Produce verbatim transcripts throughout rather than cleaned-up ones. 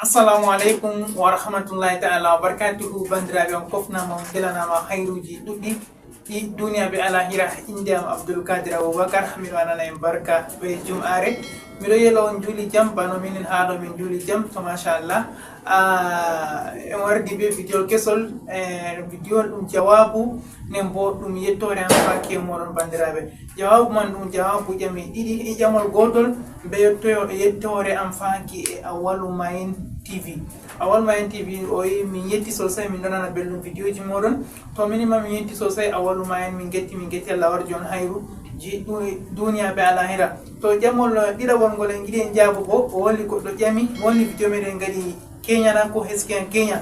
Assalamu aleykum wa rahmatullahi taala wa barakatuhu. Bandiraɓe, on kofnama, on telanama hayruji ɗuɗɗi ɗi duniya be alahira. Inde am Abdul Kadir Abubakar, miɗo wanana en barka be jum'are. Miɗo yelo on juuli jam, bano minin haɗo min juuli jam, to machallah. Ah, en wardi be video kesol, eh, video ɗum jawabu, nden bo ɗum yettore am faaki e moɗon bandiraɓe. Jawabu man ɗum jawabu ƴami ɗiɗi e ƴamol gotol, be yettoyo-, yettore am faaki e Awalu Mayen T V. Awalu Mayen T V o yi min yetti sosai, min ɗo nana belɗum videoji moɗon. To minima min yetti sosai Awalu Mayen, min getti, min getti Allah warji on hayru ji du-, duniya be alahira. To ƴamol ɗiɗaɓol ngol en giɗi en jaabu bo, o woni goɗɗo ƴami, woni video meɗen ngaɗi Kenya na ko hesken Kenya.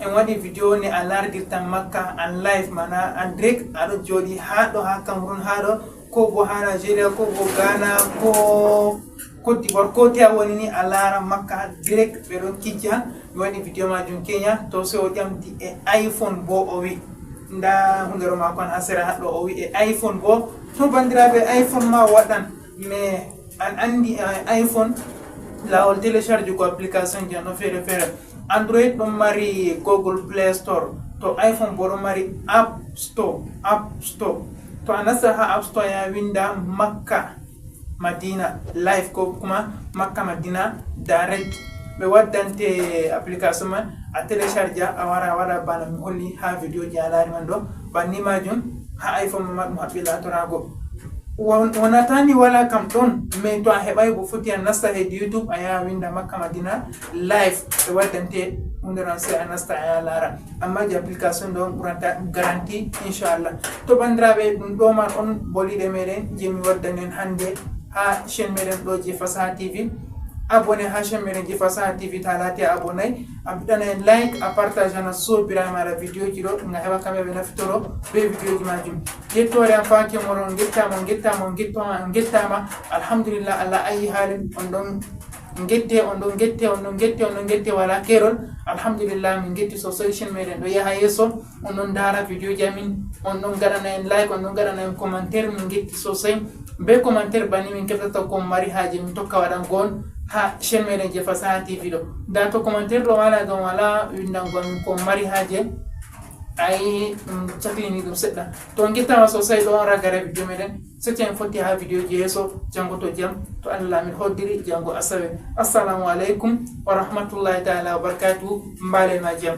En waɗi video ne a lardirtan Makka en live, mana en direct, aɗo jooɗi ha ɗo ha Cameroun ha ɗo, ko bo ha Nigeria, ko bo Ghana, ko Côte d'Ivoire, ko te a woni ni a laara Makka direct, ɓe ɗon kijja. Mi waɗi video majum Kenya, to se o ƴamti e iPhone bo o wi. Nda hundero mako an ha sera haɗɗo o wi e iPhone bo. To bandiraɓe iPhone ma waɗan, mais an andi, eh, iPhone, lawol télécharge ko application ji an ɗo feere feere. Android ɗon mari Google Play Store, to iPhone bo ɗon mari App Store, App Store. To a nasta ha App Store ya winda Makka Madina Live ko kuma Makka Madina Direct. Ɓe waddante application man, a télécharge a wara a waɗa bana mi holli ha video ji a laari man ɗo. Banni majum ha iPhone ma ɗum haɓɓi latorago. Won-, wonatani wala kam ɗon, mais to a heɓai bo foti a nasta hedi YouTube a yaha winda Makka Madina Live, ɓe waddante hunde non sai a nasta a yaha laara. Amma je application ɗo on ɓuranta garanti, inchallah. To bandiraɓe, ɗum ɗo man on boliɗe meɗen je mi waddani en hande ha chaîne meɗen ɗo je Fasaha T V. Abonné ha chaîne meɗen je Fasaha T V, ta laati a abonné, a waɗana en like, a partage ana sobiraɓe maɗa video ji ɗo, nga heɓa kamɓe ɓe naftoro be video ji majum. Yettore am faaki moɗon, on gettama, on gettama, on gettama, on gettama. Alhamdulillah, Allah ayi haalin, on ɗon gette, on ɗon gette, on ɗon gette, on ɗon gette, wala kerol. Alhamdulillah, min getti sosai, chaîne meɗen ɗo yaha yeeso. On ɗon ndaara video ji amin, on ɗon gaɗana en like, on ɗon gaɗana en commentaire, min getti sosai. Be commentaire banni min keɓtata ko mari haaje, min tokka waɗango on ha chaîne meɗen je Fasaha T V ɗo. Nda to commentaire ɗo wala, ɗon wala windango amin ko mari haaje. Ayi, ɗum caklini ɗum seɗɗa. To on gettama sosai, ɗo on ragare video meɗen. Sete en fotti ha video ji yeeso, jango to jam, to Allah min hoddiri jango asawe. Assalamu alaikum wa rahmatullahi ta'ala wa barakatuhu. Mbale ma jam.